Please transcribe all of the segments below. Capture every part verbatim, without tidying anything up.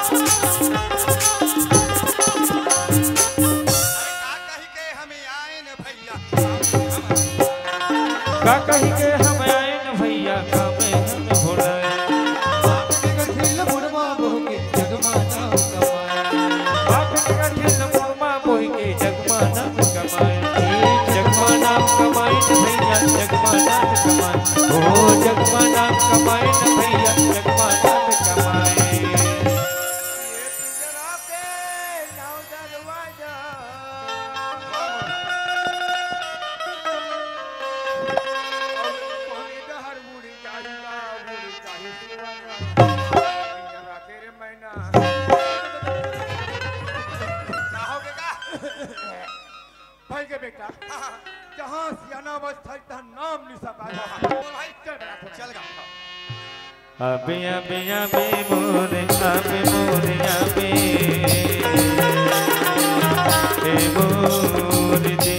अरे का कहि के हम आएन भैया, का कहि के हम आएन भैया, कामे हम भोलाए। बाप के गठिल मुड़मा बोह के जगमा नाम कमाए। बाप के गठिल मुड़मा बोह के जगमा नाम कमाए। जगमा नाम कमाए न भैया, जगमा नाम कमाए। ओ जगमा नाम कमाए न भैया, जगमा नाम कमाए। का होगे का? भाई के बेटा, हाँ, हाँ। जहाँ सियाना अवस्था तहाँ नाम निशा का। हाँ, हाँ। बोल भाई। चल बेटा, चल। चल गा। अबे, अबे, अबे मोरे, अबे मोरे, अबे। ए मोरे दीदी।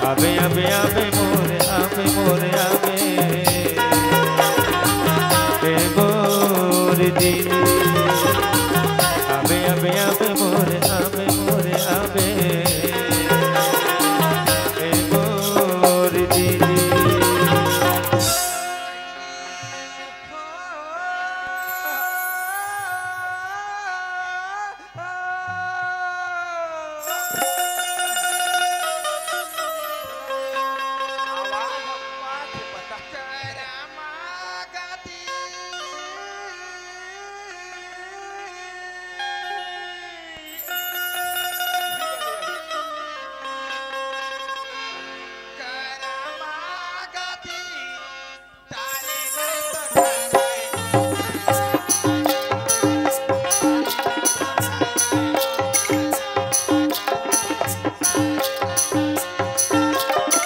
अबे, अबे, अबे मोरे, अबे मोरे, अबे। ए मोरे दीदी। अबे, अबे, अबे मोरे, अबे मोरे, अबे। ए मोरे दीदी।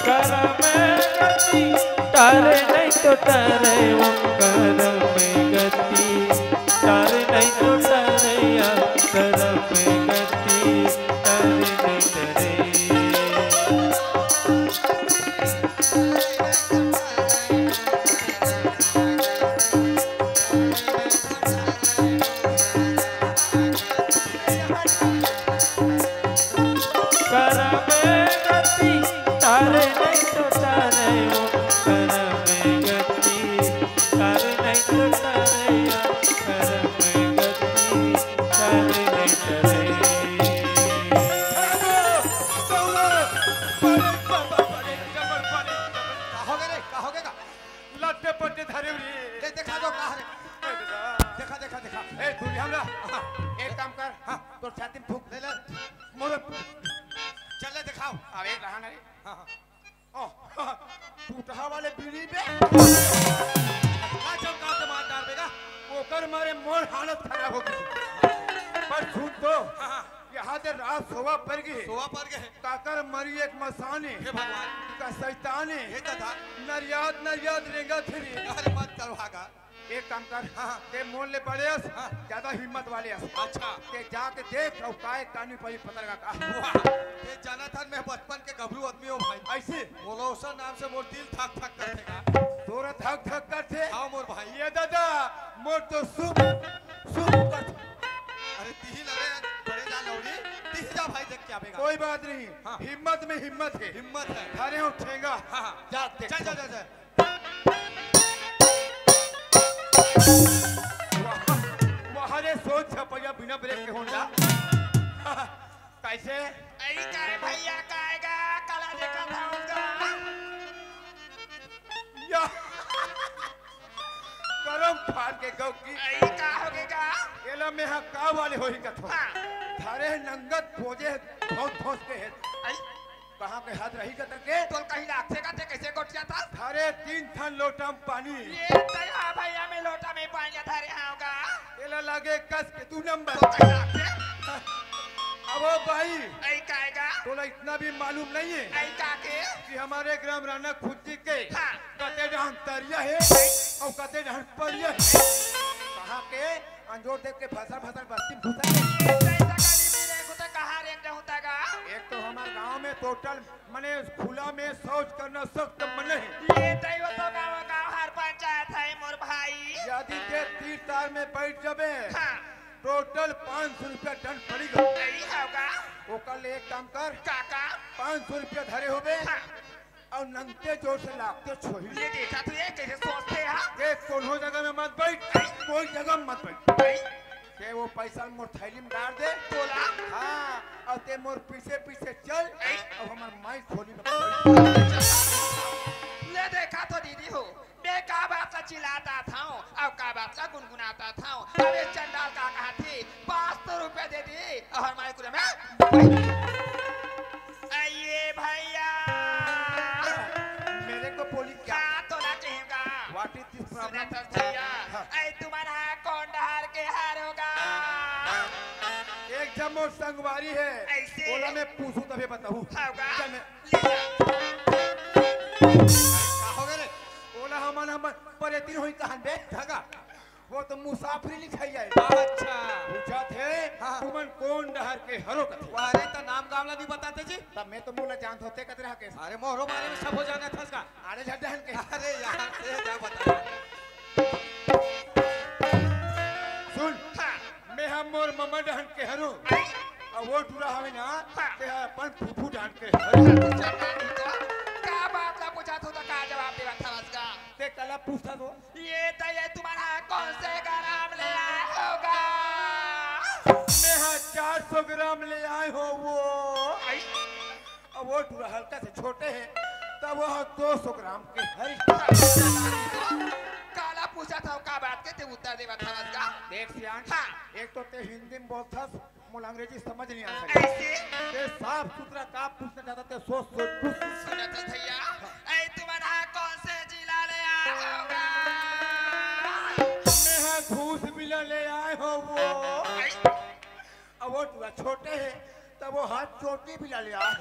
करम गति टरे नहीं तो टरे, वो करम गति टरे नहीं तो टरे, या करम गति टरे नहीं टरे। करम गति टरे नहीं तो टरे, वो करम गति टरे नहीं तो टरे, या करम गति टरे नहीं टरे। का होगे रे? का होगे गा? लट्टे पट्टे धरे हो रे। दे, देखा दो, का रे? देखा, देखा, देखा। ए, दूरी हमरा। हाँ, एक काम कर। हाँ, तोर छाती में फूंक। ले, ले। मोरे। चल ले, देखाओ। अबे, रहा ना रे। हाँ, हाँ। ओ, टूटहा वाले बीड़ी बे। ना चमका के मार डार देगा। ओकर मारे मोर हालत खराब हो गई। पर सुन तो। हाँ, हाँ। यहाँ दे रात सोवा पर गए। सोवा पर गए। काकर मरी एक मसाने। हे भगवान। का शैताने। हे दादा। नरियात नरियात रेंगा थे रे। अरे मत करवा गा। एक काम कर। हाँ, हाँ। ते मोर ले बड़े अस, हाँ। ज्यादा हिम्मत वाले अस। अच्छा। ते जाके देख अउ काय कानी परी पता लगा का। वाह, ते जाना था मैं बचपन के गबरू आदमी हो भाई। ऐसे? मोला ओसन नाम से मोर दिल धक धक करथे का। तोरा धक धक करथे? हाँ मोर भाई। ये दादा, मोर तो सुप, सुप करथे। अरे तिही लगे बड़े जा लौड़ी, तिही जा भाई देख के आवेगा। कोई बात नहीं, हाँ। हिम्मत में हिम्मत है। हिम्मत है। थारे हो ठेंगा। हाँ, हाँ। जा देख। जा, जा, जा, जा। वाह, वाह रे, सोच छपैया बिना ब्रेक के होंडा। कैसे? अई काय भैया, काय गा, कला देखा था उसका। या। करम फाड़ के गौ की। अई का होगे गा? एला में हा का वाले होही कथो। हाँ। थारे नंगत भोजे धोस धोस के हे। अई? कहाँ के हाथ रही कतर के? तोल कहीं लागथे का ते कैसे गोठिया था? थारे तीन ठन लोटा में पानी। ये तय हा भैया, मैं लोटा में पानी धरे हाव गा। एला लागे कस के दू नंबर। तो कहीं लागथे? अब ओ भाई। अई काय गा? तोला इतना भी मालूम नहीं है अई का के? कि हमारे ग्राम राना खुज्जी के हाँ। कते डहन तरिया है अई। अउ कते डहन परिया है। कहाँ के? अंजोर देख के भसर भसर बस्ती में घुसा है। ये तय सकाली भी रे, कुत्ता कहाँ रेंग जाऊँ तागा? एक तो हमारे गांव में टोटल मने खुला में शौच करना सख्त मना है। ये तय वो तो गाँव, गाँव हर पंचायत है, भाई। यदि ते तीर तार में बैठ जबे, हाँ। टोटल पाँच सौ रुपया दंड पड़ेगा। नहीं होगा। ओकर ले एक काम कर, काका। पाँच सौ रुपया धरे होबे, हाँ। अउ नंगते जोर से लागते छोही। ये देखा तू, ये कैसे सोचते हैं? ते कोनो जगह में मत बैठ, कोई जगह में मत बैठ। नहीं। ते वो पैसा मोर थैली में डाल दे। तोला? हाँ, अउ ते मोर पीछे पीछे चल, नहीं। अउ हमर माई खोली में बैठ। ले देखा तो दीदी हो, मैं का बात ला चिल्लाता था अउ का बात ला गुनगुनाता था। अबे चंडाल का कहा थी, पाँच सौ रुपया दे दी अउ हमारे कुरे में। अये भैया। मेरे को बोली क्या? का तोला कहेगा? What is this problem? सुना तो भैया, हाँ। अये तुम्हारा कौन डहर के हर होगा? एक जम मोर संगवारी है। ऐसे? ओला मैं पूछूं तभे बताऊं। होगा? चल मैं ले जा। का होगे रे? ओला हमन, हमन परेतिन होई कहन बे, धगा। वो तो मुसाफरी लिखाई आए। अच्छा। पूछत हे, हाँ। तुमन कौन डहर के हरो कथे? अरे, त नाम गाम ला नहीं बताते जी। तब मैं तो मोला जानत होते कतरे हके। अरे, मोरो बारे में सब हो जाना था इसका। अरे, झट डहन के। अरे यार, ते जा बता। सुन, हाँ। मैं हम मोर ममा डहन के हरो। आई। अउ वो टूरा हवे ना, हाँ। ते ह अपन फूफू डहन के हरो। चल, नहीं तो। का बात ला पूछा तू तो का जवाब देवा था इसका? ते काला पूछता तो? ये तो ये तुम्हारा कौन से ग्राम ले आए होगा? मैं हाँ चार सौ ग्राम ले आए हो वो। आई। अब वो टूरा हल्का से छोटे हैं, तब वो दो सौ ग्राम के हरी। काला पूछा था, का बात के ते उत्तर देवा था इसका? देख सियान, हाँ। एक तो ते हिंदी में बोलथस, मोला अंग्रेजी समझ नहीं आ सके। ऐसे? ते साफ सुथरा का पूछना चाहता ते सोच सोच पूछ। सुनत भैया, ऐ तुम्हारा कौन से जिला ले आए होगा? मैं हाँ घूस मिला ले आए हो वो। आई। अब वो टूरा छोटे है, तब वो हाथ चोटी भी ला ले आए।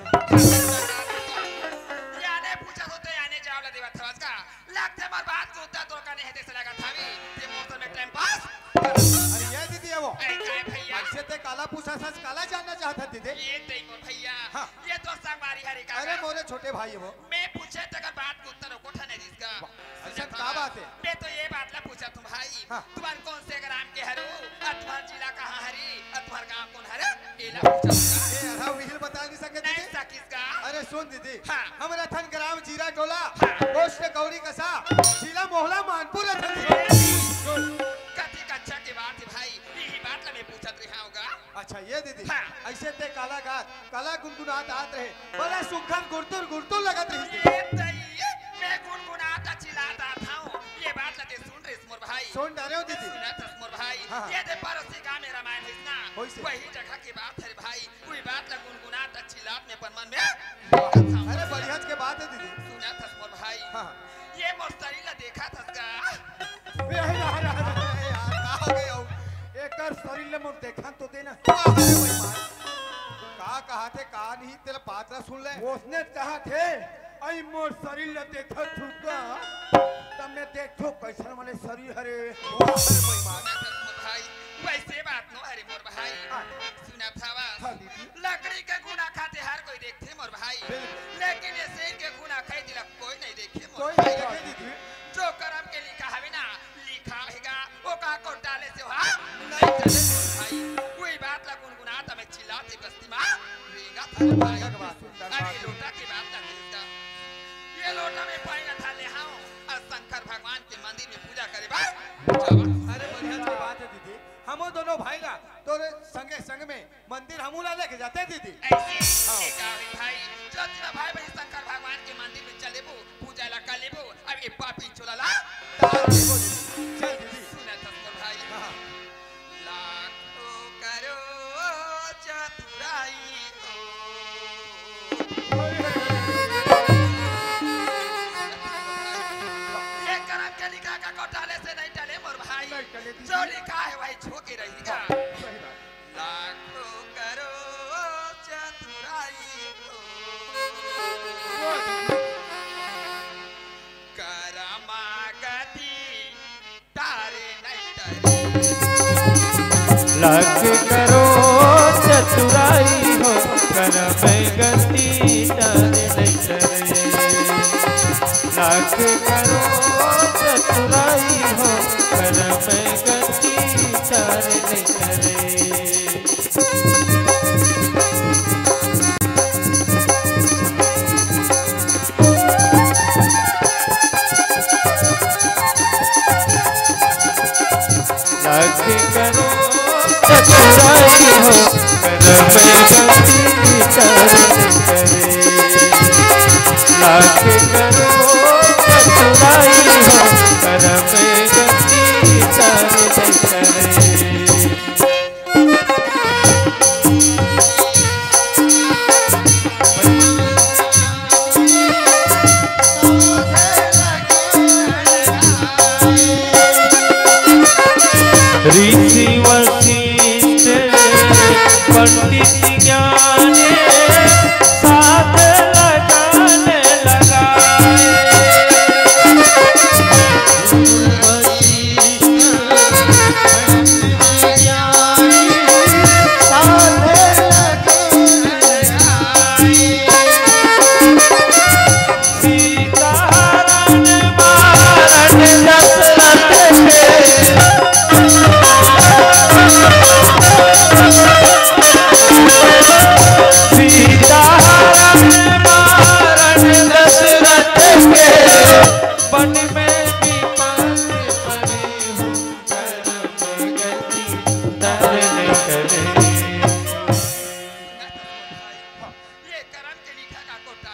याने पूछा तो ते याने जवाब ला देवा था इसका। लगथे मोर बात के उत्तर तोर कने हे, तइसे लगत हवे, ते मोर संग में टाइम पास। अरे ये दीदी है वो। ए, काय भैया? ऐसे ते काला पूछा सच काला जानना चाहत हस दीदी? ये ते मोर भैया। हाँ। ये तो संगवारी हरे का। अरे मोरे छोटे भाई है वो। मैं पूछे तेकर बात के उत्तर ओको ठा नहीं दिस गा। वाह, ऐसा सुनत का हवा। बात है? मैं तो ये बात ला पूछा तुम भाई। हाँ। तुम्हार कौन से ग्राम के हरो? अउ तुम्हार जिला कहाँ हरे? अउ तुम्हार गांव कौन हरे? एला पूछा था। ए, अरे, विहिल बता नहीं सके नहीं दीदी? सकिस गा। अरे सुन दीदी, हाँ। हमर अथन ग्राम जीरा टोला, हाँ। पोस्ट गौरी कसा, जिला मोहला मानपुर अथन दीदी। ए, सुन। कति कच्छा के बात है भाई, यही बात ला मैं पूछत रहा होगा। अच्छा ये दीदी, हाँ। ऐसे ते काला गात, काला गुनगुनात आत रहे, बड़ा सुघर गुरतुर गुरतुर लगत रहिस दीदी। ए, तई, मैं गुनगुनात चिल्लात आत हूँ, ये बात ला ते सुन रे मोर भाई। सुन डारे हो दीदी। सुनत हस मोर भाई, हाँ, हाँ। ये दे पड़ोसी गाँव में रामायण होइस ना, होइस। वही जगह के बात है रे भाई, वही बात ला गुनगुनात चिल्लात मैं अपन मन में। अरे बढ़िया के बात है दीदी। सुनत हस मोर भाई। हाँ, हाँ। ये मोर शरीर ला देखत हस का? ए, अरे, अरे, अरे, अरे, यार, का हो गए हो? एकर शरीर ले मोर देखन तो देना। अरे भाई मार। का कहा थे, का नहीं, तेरा बात ला सुन ले। उसने कहा थे, "अई मोर शरीर ला देखत हूँ का?" तब मैं देखो कैसन वाले शरीर हरे। अरे भाई मार। सुनत हस मोर भाई, वैसे बात नो हरे मोर भाई। हाँ। सुनत हवस। हाँ दीदी। लकड़ी के गुना खाते हर कोई देखथे मोर भाई। बिल्कुल। लेकिन ये शरीर के गुना खाई दिला कोई नहीं देखे मोर कोई भाई। नहीं देखे दीदी। जो करम के लिखा हवे ना, लिखा हेगा, ओका कोटा ले से हा नहीं चले मोर भाई। कोई बात ला गुनगुनात मैं चिल्लात बस्ती मा रेंगत हूँ भाई। बढ़िया के बात, सुंदर अरे बात। लोटा के बात ला देखा। ये लोटा में पानी ला धर ले हूँ अउ शंकर भगवान के मंदिर में पूजा करे बर जावा। अरे बढ़िया के बात है दीदी, हमो दोनों भाई ला तोरे संगे संग में मंदिर हमू ला लेके जाते दीदी। ऐसे हाँ। ये का है भाई, जो तेरा भाई बहिनी शंकर भगवान के मंदिर में चल देबो, पूजा ला कर लेबो, अब ये पापी चोला ला तार देबो दीदी। चल दीदी। सुनत हस मोर भाई। हाँ, हाँ। लाखों करोड़ चतुराई हो। ये करम के लिखा का कोटाले से नहीं टले मोर भाई। नहीं टले दीदी। जो लिखा है वही छो के रहेगा। सही बात। लाखों करोड़ चतुराई हो। करमा गति तारे नहीं टरे। लाख करोड़ चतुराई हो, करम गति तारे नहीं टरे। लाख करोड़ चतुराई हो,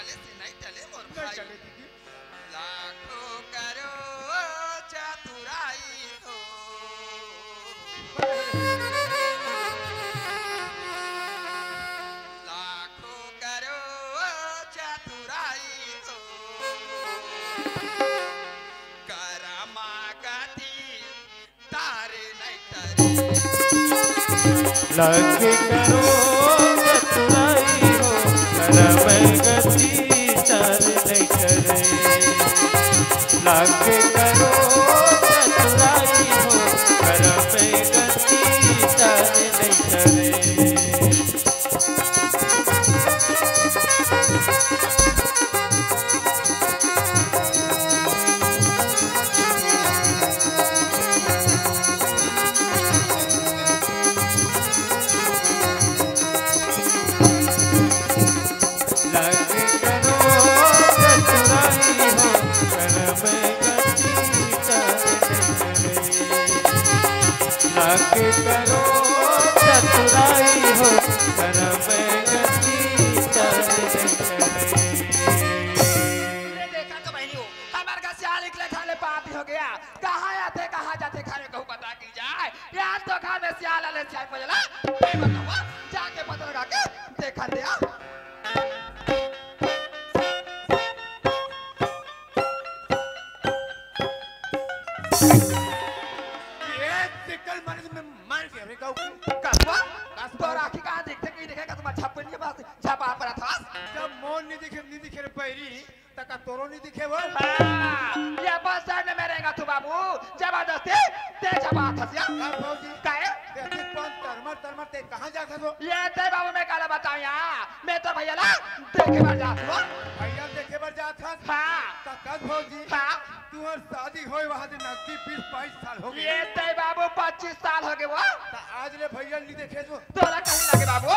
ऐसे नहीं चले मोर नहीं भाई। चले दीदी। लाखों करोड़ चतुराई हो। लाखों करोड़ चतुराई हो। करमा गति तारे नहीं तारे। लाख करोड़ चतुराई हो, करम गति तारे नहीं तारे। लाख करोड़ चतुराई हो, करम गति तारे नहीं तारे। लाख करोड़ चतुराई हो, करम गति तारे नहीं तारे। ये देखा तो बहनी हो, हमार का सियाल निकले खाले पापी हो गया। कहाँ आथे, कहाँ जाथे, खाने कहूँ पता की जाए। यार तो घर में सियाल आले सियाल पजला। ये बताओ, जाके पता लगा के देखा दे आ। ये सिकल मर्द में मर गया रे गाँव की। कसवा, कसवा। तोर आँखी कहाँ दिखथे, कहीं देखे का तुम्हारा छप्पन के पास छपा पड़ा था। जब मोर नहीं दिखे, नहीं दिखे रे पैरी, तका तोरो नहीं दिखे वो। हाँ, ये बस साइड में मैं रहेगा तू बाबू, जबरदस्ती ते छपा था सिया। का भौजी? काहे? ते दिन पान तरमर तरमर ते कहाँ जात हो? ये ते बाबू मैं काला बताऊँ यहाँ, मैं तो भैया ला देखे बर जात हूँ। भैया देखे बर जात हस? हाँ। त कस भौजी? हाँ। तुहर शादी होए वहाँ से नजदीक बीस बाईस साल हो गए। ये ते बाबू पच्चीस साल हो गए वो। त आज ले भैया नहीं देखे जो। तोला कहीं लगे बाबू,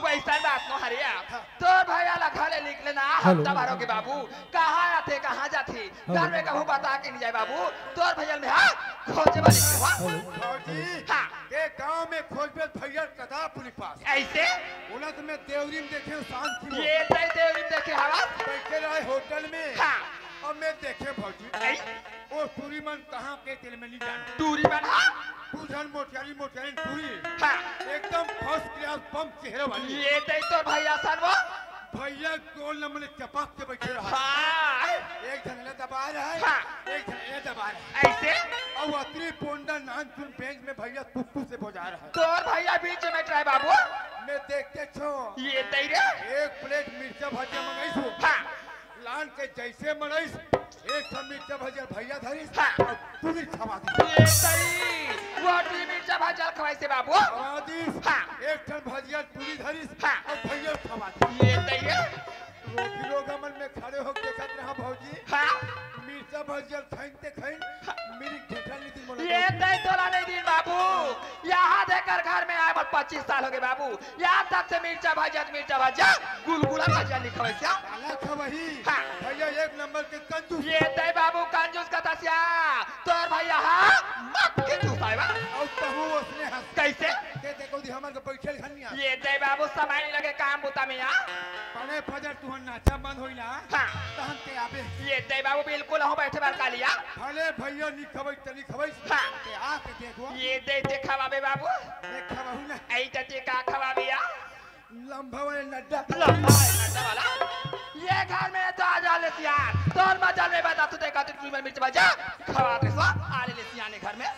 वैसा बात नो हरिया। हाँ। तोर भैया ला घरे निकले ना, हेलो। हफ्ता भर हो गए बाबू। कहाँ आथे, कहाँ जाथे? हेलो। घर में कहूँ बता के नहीं जाए बाबू। तोर भैया में हाँ, खोजे वाली के हुआ। हेलो। भौजी, हाँ। ये गांव में खोजबे भैया कदा पुलिस पास। ऐसे? बोला तो मैं देवरी में देखे हूँ, शांति हो। ये तय देवरी में देखे हवा? बैठे रहे होटल में। हाँ। अब मैं देखे भौजी। ऐ? वो टूरी मन कहाँ के तेल में नहीं जाना। टूरी मन, हाँ? बुझन मोटियारी, मोटियारी टूरी। हाँ। एकदम first class बम चेहरे वाली। ये तय तो भैया सन वो। भैया गोल नंबर चपक के बैठे रहा। हाँ। एक झन ले दबा रहा है, हाँ। एक झन ले दबा रहा है। ऐसे? और अतरी पोंडा नान चुन बेंच में भैया कुत्तू से बजा रहा है। तोर भैया बीच में ट्राई बाबू। मैं देखते छो। ये तय रे। एक प्लेट मिर्चा भजिया मंगाई सो। हाँ। लान के जैसे मड़ाइस, एक ठन मिर्चा भजिया भैया धरिस, हाँ। और पूरी खवा दी। ये सही, वो भी मिर्चा भजिया खवाई से बाबू। खवा दीस, हाँ। एक ठन भजिया पूरी धरिस, हाँ। और भैया खवा दी। ये सही है। रोगी लोग मन में खड़े हो देखत रहा भौजी। हाँ। मिर्चा भजिया खाइन ते खाइन, हाँ। मेरी ठेठा नहीं दी मोला ये भौजी। तय तोला नहीं दिन बाबू, यहाँ देकर घर में आए बर पच्चीस साल हो गए बाबू। याद तक से मिर्चा भजिया, मिर्चा भजिया, गुलगुला भजिया लिखा वैसे। काला खवही। हाँ। भैया एक नंबर के कंजूस। ये तय बाबू कंजूस का तसिया। तोर भैया हाँ, मत के तू साहिबा। और कहूँ उसने हंस। कैसे? ते देखो दी हमारे को बैठे घर नहीं आ। ये तय बाबू समय नहीं लगे काम बुता में यहाँ। पने फजर तुहर नाचा बंद होई ना। हाँ। तहन ते आबे। ये तय बाबू बिल्कुल हो बैठे बार कालिया। भले भैया नहीं खवई तनी खवई। हाँ। ते आके देखो। ये तय ते खवाबे बाबू। मैं खवाहू ना। ऐ तय ते का खवाबे या? लंबा वाले नड्डा। लंबा वाले नड्डा वाला। ये घर में तो आ जा ले सियान। तोर मजा में बता तू देखा तू मिर्च बजा। खवा दे सो। आ ले ले सियान घर में।